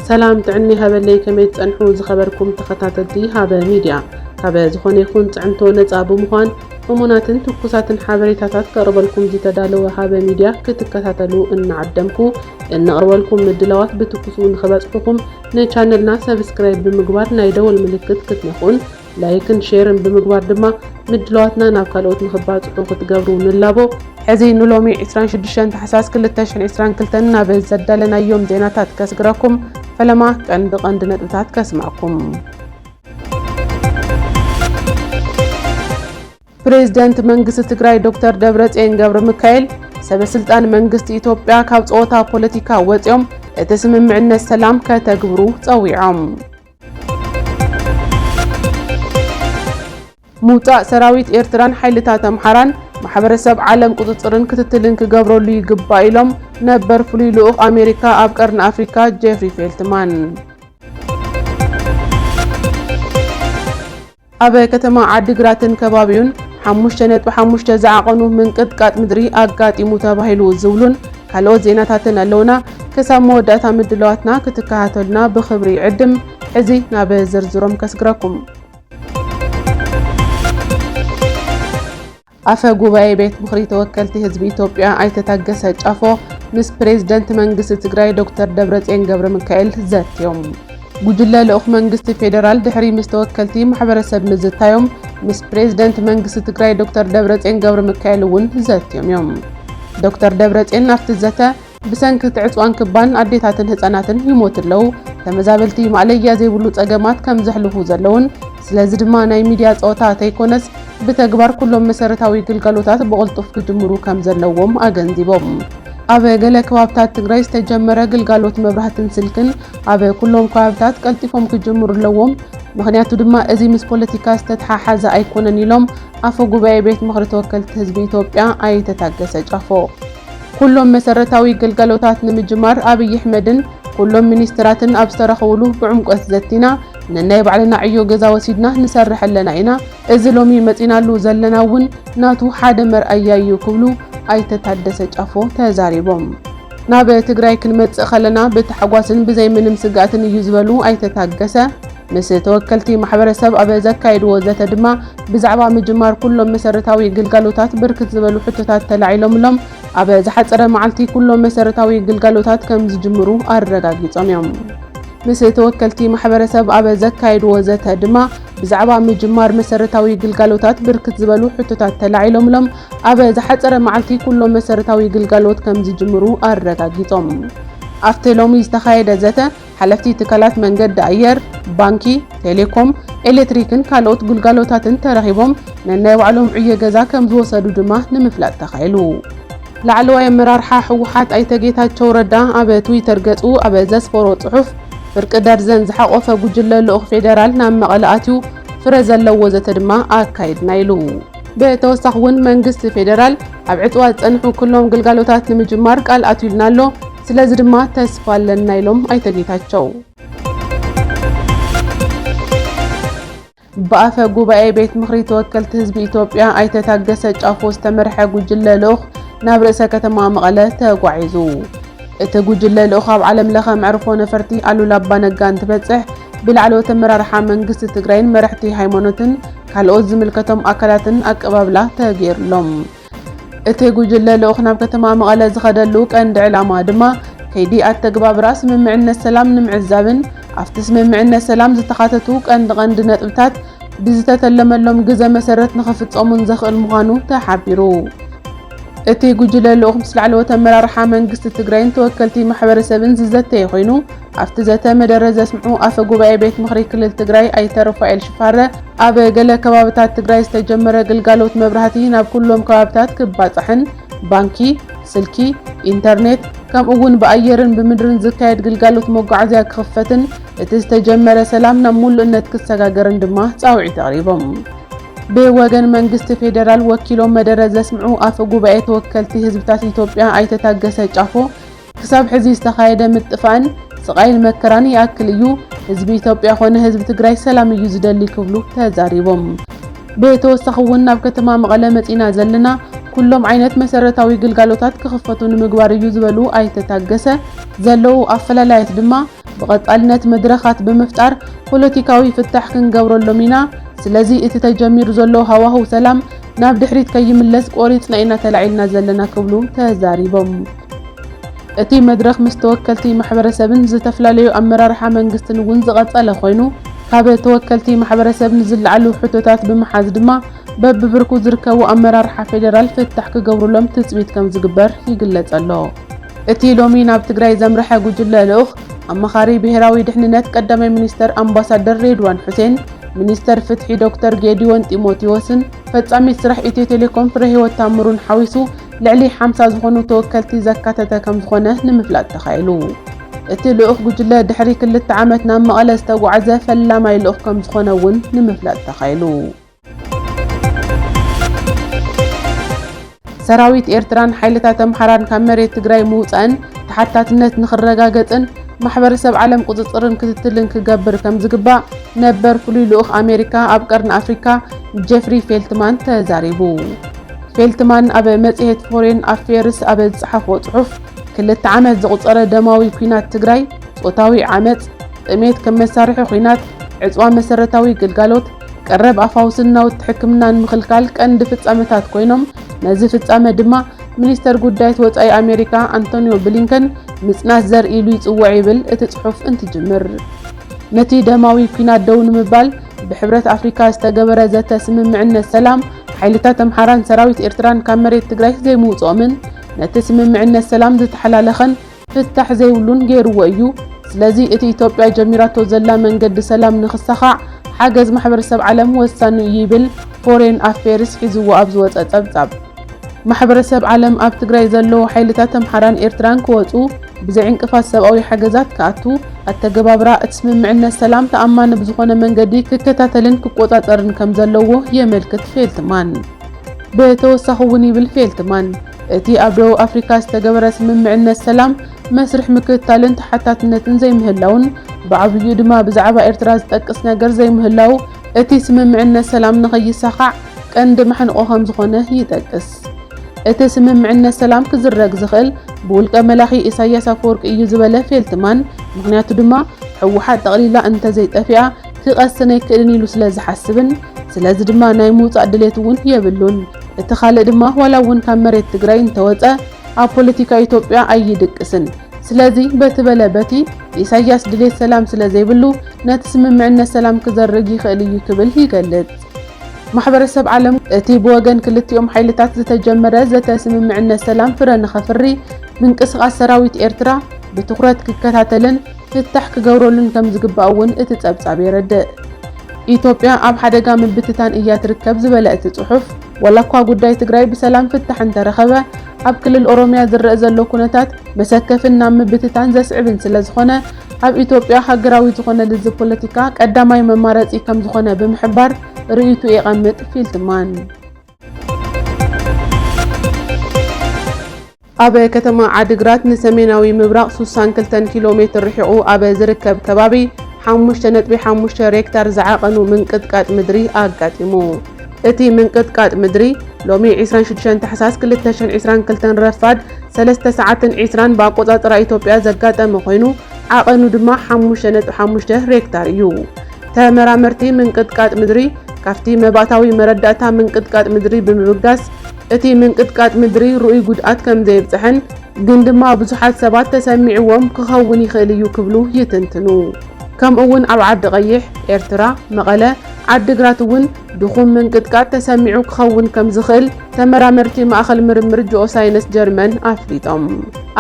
ሰላም ጥዕና ይሃበለይ፣ ከመይ ትጸንሑ ዝኸበርኩም ተኸታተልቲ ሃበ ሚድያ? ካብ ዝኾነ ይኹን ጽዕንቶ ነጻ ብምዃን እሙናትን ትኩሳትን ሓበሬታታት ከቕርበልኩም ዝተዳለወ ሃበ ሚድያ ክትከታተሉ እናዓደምኩ፣ እነቕርበልኩም ምድላዋት ብትኩሱ ንኽበጽሑኹም ንቻነልና ሰብስክራይብ ብምግባር ናይ ደወል ምልክት ክትነኽኡን ላይክን ሼርን ብምግባር ድማ ምድላዋትና ናብ ካልኦት ንኽባጽሑ ክትገብሩ ንላቦ። ሕዚ ንሎሚ ዕስራን ሽዱሽተን ታሕሳስ ክልተ ሽሕን ዕስራን ክልተን ናብ ዘዳለናዮም ዜናታት ከስግረኩም፣ ፈለማ ቀንዲ ቀንዲ ነጥብታት ከስምዐኩም። ፕሬዝደንት መንግስቲ ትግራይ ዶክተር ደብረጽዮን ገብረ ሚካኤል፣ ሰበ ስልጣን መንግስቲ ኢትዮጵያ ካብ ጸወታ ፖለቲካ ወጺኦም እቲ ስምምዕነት ሰላም ከተግብሩ ጸዊዖም። ምውጻእ ሰራዊት ኤርትራን ሓይልታት ኣምሓራን ማሕበረሰብ ዓለም ቁጽጽርን ክትትልን ክገብረሉ ይግባእ ኢሎም ነበር ፍሉይ ልኡኽ ኣሜሪካ ኣብ ቀርኒ ኣፍሪካ ጄፍሪ ፌልትማን። ኣብ ከተማ ዓዲግራትን ከባቢኡን ሓሙሽተ ነጥቢ ሓሙሽተ ዝዓቐኑ ምንቅጥቃጥ ምድሪ ኣጋጢሙ ተባሂሉ ዝብሉን ካልኦት ዜናታትን ኣለውና። ክሳብ መወዳእታ ምድላዋትና ክትከታተሉና ብኽብሪ ይዕድም። ሕዚ ናብ ዝርዝሮም ከስግረኩም። ኣፈ ጉባኤ ቤት ምኽሪ ተወከልቲ ህዝቢ ኢትዮጵያ ኣይተ ታገሰ ጫፎ ምስ ፕሬዝደንት መንግስቲ ትግራይ ዶክተር ደብረጽዮን ገብረ ሚካኤል ዘትዮም። ጉጅለ ልኡኽ መንግስቲ ፌዴራል ድሕሪ ምስ ተወከልቲ ማሕበረሰብ ምዝታዮም፣ ምስ ፕሬዝደንት መንግስቲ ትግራይ ዶክተር ደብረጽዮን ገብረ ሚካኤል እውን ዘትዮም እዮም። ዶክተር ደብረጽዮን ኣብቲ ዘተ፣ ብሰንኪ እቲ ዕፅዋን ክባን ኣዴታትን ህፃናትን ይሞቱ ኣለዉ። ተመዛበልቲ ማእለያ ዘይብሉ ፀገማት ከም ዘሕልፉ ዘለውን፣ ስለዚ ድማ ናይ ሚድያ ፀወታ ተይኮነስ ብተግባር ኩሎም መሰረታዊ ግልጋሎታት ብቕልጡፍ ክጅምሩ ከም ዘለዎም ኣገንዚቦም። ኣብ ገለ ከባብታት ትግራይ ዝተጀመረ ግልጋሎት መብራህትን ስልክን ኣብ ኩሎም ከባብታት ቀልጢፎም ክጅምሩ ኣለዎም፣ ምኽንያቱ ድማ እዚ ምስ ፖለቲካ ዝተተሓሓዘ ኣይኮነን ኢሎም ኣፈ ጉባኤ ቤት ምኽሪ ተወከልቲ ህዝቢ ኢትዮጵያ ኣይተ ታገሰ ጫፎ። ኩሎም መሰረታዊ ግልጋሎታት ንምጅማር ኣብይ ኣሕመድን ኩሎም ሚኒስትራትን ኣብ ዝተረኸብሉ ብዕምቆት ዘቲና፣ ነናይ ባዕልና ዕዮ ገዛ ወሲድና ንሰርሕ ኣለና ኢና። እዚ ሎሚ መፂናሉ ዘለና እውን ናቱ ሓደ መርኣያ እዩ ክብሉ ኣይተ ታደሰ ጫፎ ተዛሪቦም። ናብ ትግራይ ክንመፅእ ከለና ብታሕጓስን ብዘይ ምንም ስግኣትን እዩ ዝበሉ ኣይተ ታገሰ፣ ምስ ተወከልቲ ማሕበረሰብ ኣብ ዘካየድዎ ዘተ ድማ ብዛዕባ ምጅማር ኩሎም መሰረታዊ ግልጋሎታት ብርክት ዝበሉ ሕቶታት ተላዒሎምሎም፣ ኣብ ዝሓፀረ መዓልቲ ኩሎም መሰረታዊ ግልጋሎታት ከም ዝጅምሩ ኣረጋጊጾም እዮም። ምስ ተወከልቲ ማሕበረሰብ ኣብ ዘካየድዎ ዘተ ድማ ብዛዕባ ምጅማር መሰረታዊ ግልጋሎታት ብርክት ዝበሉ ሕቶታት ተላዒሎምሎም፣ ኣብ ዝሓፀረ መዓልቲ ኩሎም መሰረታዊ ግልጋሎት ከም ዝጅምሩ ኣረጋጊጾም። ኣብቲ ሎሚ ዝተኻየደ ዘተ፣ ሓለፍቲ ትካላት መንገዲ ኣየር፣ ባንኪ፣ ቴሌኮም፣ ኤሌክትሪክን ካልኦት ግልጋሎታትን ተረኺቦም ነናይ ባዕሎም ዕዮ ገዛ ከም ዝወሰዱ ድማ ንምፍላጥ ተኻኢሉ። ላዕለዋይ ኣመራርሓ ህወሓት ኣይተ ጌታቸው ረዳ ኣብ ትዊተር ገጹ ኣብ ዘስፈሮ ጽሑፍ፣ ፍርቂ ደርዘን ዝሓቖፈ ጉጅለ ልኡኽ ፌደራል ናብ መቐለ ኣትዩ ፍረ ዘለዎ ዘተ ድማ ኣካይድና ኢሉ። ብተወሳኺ እውን መንግስቲ ፌደራል ኣብ ዕጽዋ ዝጸንሑ ኩሎም ግልጋሎታት ንምጅማር ቃል ኣትዩልና ኣሎ፣ ስለዚ ድማ ተስፋ ኣለና ኢሎም ኣይተ ጌታቸው። ብኣፈ ጉባኤ ቤት ምኽሪ ተወከልቲ ህዝቢ ኢትዮጵያ ኣይተ ታገሰ ጫፎ ዝተመርሐ ጉጅለ ልኡኽ ናብ ርእሰ ከተማ መቐለ ተጓዒዙ። እቲ ጉጅለ ልኡኽ ኣብ ዓለም ለኸ መዕርፎ ነፈርቲ ኣሉላ ኣባነጋ እንትበጽሕ፣ ብላዕለዎት ኣመራርሓ መንግስቲ ትግራይን መራሕቲ ሃይማኖትን ካልኦት ዝምልከቶም ኣካላትን ኣቀባብላ ተገይሩሎም። እቲ ጉጅለ ልኡኽ ናብ ከተማ መቐለ ዝኸደሉ ቀንዲ ዕላማ ድማ፣ ከይዲ ኣተግባብራ ስምምዕነት ሰላም ንምዕዛብን፣ ኣብቲ ስምምዕነት ሰላም ዝተኻተቱ ቀንዲ ቀንዲ ነጥብታት ብዝተተለመሎም ግዘ መሰረት ንኽፍፀሙን ዘኽእል ምዃኑ ተሓቢሩ። እቲ ጉጅለ ልኡኽ ምስ ላዕለዎት ኣመራርሓ መንግስቲ ትግራይን ተወከልቲ ማሕበረሰብን ዝዘተየ ኮይኑ፣ ኣብቲ ዘተ መደረ ዘስምዑ ኣፈ ጉባኤ ቤት ምኽሪ ክልል ትግራይ ኣይተ ሩፋኤል ሽፋረ፣ ኣብ ገለ ከባብታት ትግራይ ዝተጀመረ ግልጋሎት መብራህቲ ናብ ኩሎም ከባብታት ክባፃሕን፣ ባንኪ፣ ስልኪ፣ ኢንተርኔት፣ ከምኡ እውን ብኣየርን ብምድርን ዝካየድ ግልጋሎት መጓዓዝያ ክኽፈትን፣ እቲ ዝተጀመረ ሰላም ናብ ሙሉእነት ክሰጋገርን ድማ ጻውዒት ኣቕሪቦም። ብወገን መንግስቲ ፌደራል ወኪሎም መደረ ዘስምዑ ኣፈ ጉባኤ ተወከልቲ ህዝብታት ኢትዮጵያ ኣይተ ታገሰ ጫፎ፣ ክሳብ ሕዚ ዝተኻየደ ምጥፋእን ስቓይን መከራን ይኣክል እዩ፣ ህዝቢ ኢትዮጵያ ኾነ ህዝቢ ትግራይ ሰላም እዩ ዝደሊ ክብሉ ተዛሪቦም። ብተወሳኺ እውን ናብ ከተማ መቐለ መጺና ዘለና ኩሎም ዓይነት መሰረታዊ ግልጋሎታት ክኽፈቱ ንምግባር እዩ ዝበሉ ኣይተ ታገሰ፣ ዘለዉ ኣፈላላያት ድማ ብቐጻልነት መድረኻት ብምፍጣር ፖለቲካዊ ፍታሕ ክንገብረሎም ኢና። ስለዚ እቲ ተጀሚሩ ዘሎ ሃዋህው ሰላም ናብ ድሕሪት ከይምለስ ቆሪጽና ኢና ተላዒልና ዘለና ክብሉ ተዛሪቦም። እቲ መድረኽ ምስ ተወከልቲ ማሕበረሰብን ዝተፈላለዩ ኣመራርሓ መንግስትን እውን ዝቐጸለ ኮይኑ፣ ካብ ተወከልቲ ማሕበረሰብ ንዝለዓሉ ሕቶታት ብምሓዝ ድማ በብብርኩ ዝርከቡ ኣመራርሓ ፌዴራል ፍታሕ ክገብሩሎም ትጽቢት ከም ዝግበር ይግለጽ ኣሎ። እቲ ሎሚ ናብ ትግራይ ዘምርሐ ጉጅለ ልኡኽ ኣማኻሪ ብሄራዊ ድሕንነት ቀዳማይ ሚኒስተር ኣምባሳደር ሬድዋን ሑሴን፣ ሚኒስተር ፍትሒ ዶክተር ጌዲዮን ጢሞቴዎስን ፈጻሚት ስራሕ ኢትዮ ቴሌኮም ፍረህይወት ታምሩን ሓዊሱ ልዕሊ ሓምሳ ዝኾኑ ተወከልቲ ዘካተተ ከም ዝኾነ ንምፍላጥ ተኻኢሉ። እቲ ልኡኽ ጉጅለ ድሕሪ ክልተ ዓመት ናብ መቐለ ዝተጓዕዘ ፈላማይ ልኡኽ ከም ዝኾነ እውን ንምፍላጥ ተኻኢሉ። ሰራዊት ኤርትራን ሓይልታት ኣምሓራን ካብ መሬት ትግራይ ምውጻእን ተሓታትነት ንኽረጋገጽን ማሕበረሰብ ዓለም ቁጽጽርን ክትትልን ክገብር ከም ዝግባእ ነበር ፍሉይ ልኡኽ ኣሜሪካ ኣብ ቀርኒ ኣፍሪካ ጀፍሪ ፌልትማን ተዛሪቡ። ፌልትማን ኣብ መጽሔት ፎሬን ኣፌርስ ኣብ ዝጸሓፎ ጽሑፍ፣ ክልተ ዓመት ዘቑጸረ ደማዊ ኲናት ትግራይ፣ ጾታዊ ዓመጽ፣ ጥሜት ከም መሳርሒ ኲናት፣ ዕጽዋ መሰረታዊ ግልጋሎት፣ ቀረብ ኣፋውስን ናውቲ ሕክምናን ምኽልካል ቀንዲ ፍጻመታት ኮይኖም፣ ነዚ ፍጻመ ድማ ሚኒስተር ጉዳያት ወጻኢ ኣሜሪካ ኣንቶኒዮ ብሊንከን ምጽናት ዘርኢ ኢሉ ይጽውዕ ይብል እቲ ጽሑፍ እንትጅምር። ነቲ ደማዊ ኲናት ደው ንምባል ብሕብረት ኣፍሪካ ዝተገበረ ዘተ ስምምዕነት ሰላም፣ ሓይልታት ኣምሓራን ሰራዊት ኤርትራን ካብ መሬት ትግራይ ዘይምውጽኦምን ነቲ ስምምዕነት ሰላም ዝተሓላለኸን ፍታሕ ዘይብሉን ገይርዎ እዩ። ስለዚ እቲ ኢትዮጵያ ጀሚራቶ ዘላ መንገዲ ሰላም ንኽሳኻዕ ሓገዝ ማሕበረሰብ ዓለም ወሳኒ እዩ ይብል ፎሬን ኣፌርስ ሒዝዎ ኣብ ዝወጸ ጸብጻብ። ማሕበረሰብ ዓለም ኣብ ትግራይ ዘለዉ ሓይልታት ኣምሓራን ኤርትራን ክወጹ፣ ብዘይ ዕንቅፋት ሰብኣዊ ሓገዛት ክኣቱ፣ ኣተገባብራ እቲ ስምምዕነት ሰላም ተኣማኒ ብዝኾነ መንገዲ ክከታተልን ክቆጻጸርን ከም ዘለዎ የመልክት ፌልትማን። ብተወሳኺ እውን ይብል ፌልትማን፣ እቲ ኣብ ደቡብ ኣፍሪካ ዝተገበረ ስምምዕነት ሰላም መስርሕ ምክትታልን ተሓታትነትን ዘይምህላውን ብዓብዩ ድማ ብዛዕባ ኤርትራ ዝጠቅስ ነገር ዘይምህላው እቲ ስምምዕነት ሰላም ንኸይሳኻዕ ቀንዲ ማሕንቆ ከም ዝኾነ ይጠቅስ። እቲ ስምምዕነት ሰላም ክዝረግ ዝኽእል ብውልቀ መላኺ ኢሳያስ ኣፈወርቂ እዩ ዝበለ ፌልትማን፣ ምኽንያቱ ድማ ህወሓት ጠቕሊላ እንተዘይጠፊኣ ክቐስን ኣይክእልን ኢሉ ስለ ዝሓስብን፣ ስለዚ ድማ ናይ ምውጻእ ድሌት እውን የብሉን። እቲ ካልእ ድማ ዋላ እውን ካብ መሬት ትግራይ እንተወጸ ኣብ ፖለቲካ ኢትዮጵያ ኣይድቅስን። ስለዚ በቲ በለ በቲ ኢሳያስ ድሌት ሰላም ስለ ዘይብሉ ነቲ ስምምዕነት ሰላም ክዘርግ ይኽእል እዩ ክብል ይገልጽ። ማሕበረሰብ ዓለም እቲ ብወገን ክልቲኦም ሓይልታት ዝተጀመረ ዘተ ስምምዕነት ሰላም ፍረ ንኸፍሪ ምንቅስቓስ ሰራዊት ኤርትራ ብትኹረት ክከታተልን ፍታሕ ክገብረሉን ከም ዝግባእ እውን እቲ ጸብጻብ የረድእ። ኢትዮጵያ ኣብ ሓደጋ ምብትታን እያ ትርከብ ዝበለ እቲ ጽሑፍ፣ ዋላ እኳ ጉዳይ ትግራይ ብሰላም ፍታሕ እንተረኸበ፣ ኣብ ክልል ኦሮምያ ዝረአ ዘሎ ኩነታት መሰከፍን ናብ ምብትታን ዘስዕብን ስለ ዝኾነ፣ ኣብ ኢትዮጵያ ሃገራዊ ዝኾነ ልዝብ ፖለቲካ ቀዳማይ መማረጺ ከም ዝኾነ ብምሕባር ርእይቱ የቐምጥ ፊልትማን። ኣብ ከተማ ዓድግራት ንሰሜናዊ ምብራቕ ሱሳን ክልተን ኪሎ ሜትር ርሒቑ ኣብ ዝርከብ ከባቢ ሓሙሽተ ነጥቢ ሓሙሽተ ሬክታር ዝዓቐኑ ምንቅጥቃጥ ምድሪ ኣጋጢሙ። እቲ ምንቅጥቃጥ ምድሪ ሎሚ ዕስራን ሽዱሽተን ታሕሳስ ክልተ ሽሕን ዕስራን ክልተን ረፋድ ሰለስተ ሰዓትን ዕስራን ብኣቆጻጽራ ኢትዮጵያ ዘጋጠመ ኮይኑ፣ ዓቐኑ ድማ ሓሙሽተ ነጥቢ ሓሙሽተ ሬክታር እዩ። ተመራመርቲ ምንቅጥቃጥ ምድሪ ካብቲ መባእታዊ መረዳእታ ምንቅጥቃጥ ምድሪ ብምብጋስ፣ እቲ ምንቅጥቃጥ ምድሪ ርኡይ ጉድኣት ከም ዘየብጽሐን ግን ድማ ብዙሓት ሰባት ተሰሚዕዎም ክኸውን ይኽእል እዩ ክብሉ ይትንትኑ። ከምኡ እውን ኣብ ዓዲ ቀይሕ፣ ኤርትራ፣ መቐለ፣ ዓድግራት እውን ድኹም ምንቅጥቃጥ ተሰሚዑ ክኸውን ከም ዝኽእል ተመራመርቲ ማእኸል ምርምር ጂኦሳይንስ ጀርመን ኣፍሊጦም።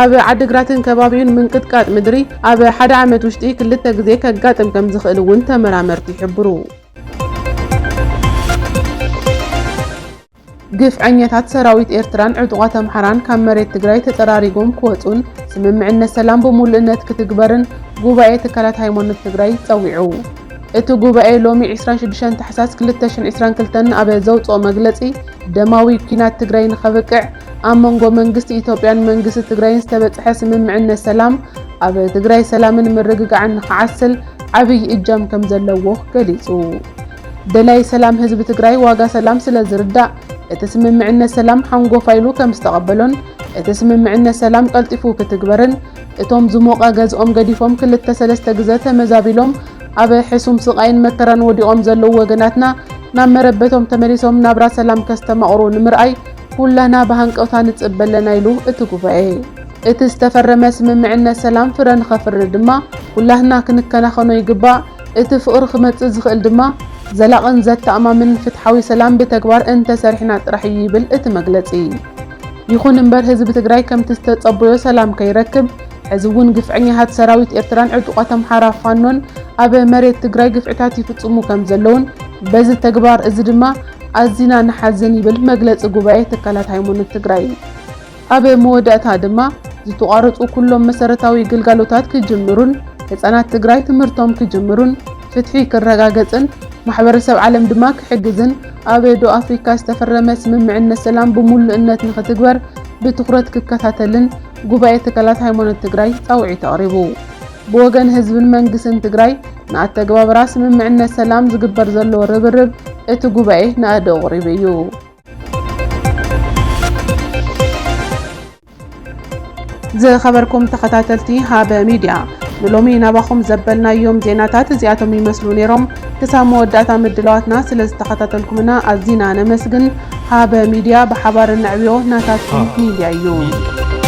ኣብ ዓድግራትን ከባቢኡን ምንቅጥቃጥ ምድሪ ኣብ ሓደ ዓመት ውሽጢ ክልተ ግዜ ከጋጥም ከም ዝኽእል እውን ተመራመርቲ ይሕብሩ። ግፍዐኛታት ሰራዊት ኤርትራን ዕጡቓት ኣምሓራን ካብ መሬት ትግራይ ተጸራሪጎም ክወጹን ስምምዕነት ሰላም ብምሉእነት ክትግበርን ጉባኤ ትካላት ሃይማኖት ትግራይ ጸዊዑ። እቲ ጉባኤ ሎሚ ዕስራን ሽዱሽተን ታሕሳስ ክልተ ሽሕን ዕስራን ክልተን ኣብ ዘውጽኦ መግለጺ፣ ደማዊ ኲናት ትግራይ ንኸብቅዕ፣ ኣብ መንጎ መንግስቲ ኢትዮጵያን መንግስቲ ትግራይን ዝተበጽሐ ስምምዕነት ሰላም ኣብ ትግራይ ሰላምን ምርግጋዕን ንኽዓስል ዓብይ እጃም ከም ዘለዎ ገሊጹ። ደላይ ሰላም ህዝቢ ትግራይ ዋጋ ሰላም ስለ ዝርዳእ፣ እቲ ስምምዕነት ሰላም ሓንጎፋ ኢሉ ከም ዝተቐበሎን፣ እቲ ስምምዕነት ሰላም ቀልጢፉ ክትግበርን፣ እቶም ዝሞቐ ገዝኦም ገዲፎም ክልተ ሰለስተ ግዘ ተመዛቢሎም ኣብ ሕሱም ስቓይን መከራን ወዲቖም ዘለዉ ወገናትና ናብ መረበቶም ተመሊሶም ናብራ ሰላም ከስተማቕሩ ንምርኣይ ኩላህና ብሃንቀውታ ንጽበ ኣለና ኢሉ እቲ ጉባኤ። እቲ ዝተፈረመ ስምምዕነት ሰላም ፍረ ንኸፍሪ ድማ ኩላህና ክንከናኸኖ ይግባእ። እቲ ፍቕሪ ክመጽእ ዝኽእል ድማ ዘላቕን ዘተኣማምን ፍትሓዊ ሰላም ብተግባር እንተሰሪሕና ጥራሕ እዩ ይብል እቲ መግለጺ። ይኹን እምበር ህዝቢ ትግራይ ከምቲ ዝተጸበዮ ሰላም ከይረክብ፣ ሕዚ እውን ግፍዐኛታት ሰራዊት ኤርትራን ዕጡቓት ኣምሓራ ፋኖን ኣብ መሬት ትግራይ ግፍዕታት ይፍጽሙ ከም ዘለውን በዚ ተግባር እዚ ድማ ኣዚና ንሓዝን ይብል መግለጺ ጉባኤ ትካላት ሃይማኖት ትግራይ። ኣብ መወዳእታ ድማ ዝተቋረጹ ኩሎም መሰረታዊ ግልጋሎታት ክጅምሩን ህጻናት ትግራይ ትምህርቶም ክጅምሩን ፍትሒ ክረጋገጽን ማሕበረሰብ ዓለም ድማ ክሕግዝን ኣብ ደቡብ ኣፍሪካ ዝተፈረመ ስምምዕነት ሰላም ብምሉእነት ንኽትግበር ብትኹረት ክከታተልን ጉባኤ ትካላት ሃይማኖት ትግራይ ጻውዒት ኣቕሪቡ። ብወገን ህዝብን መንግስትን ትግራይ ንኣተገባብራ ስምምዕነት ሰላም ዝግበር ዘሎ ርብርብ እቲ ጉባኤ ናእዲ ኣቕሪቡ እዩ። ዝኸበርኩም ተኸታተልቲ ሃበ ሚድያ፣ ንሎሚ ናባኹም ዘበልናዮም ዜናታት እዚኣቶም ይመስሉ ነይሮም። ክሳብ መወዳእታ ምድላዋትና ስለ ዝተኸታተልኩምና ኣዚና ነመስግን። ሃበ ሚድያ፣ ብሓባር እነዕብዮ ናታትኩም ሚድያ እዩ።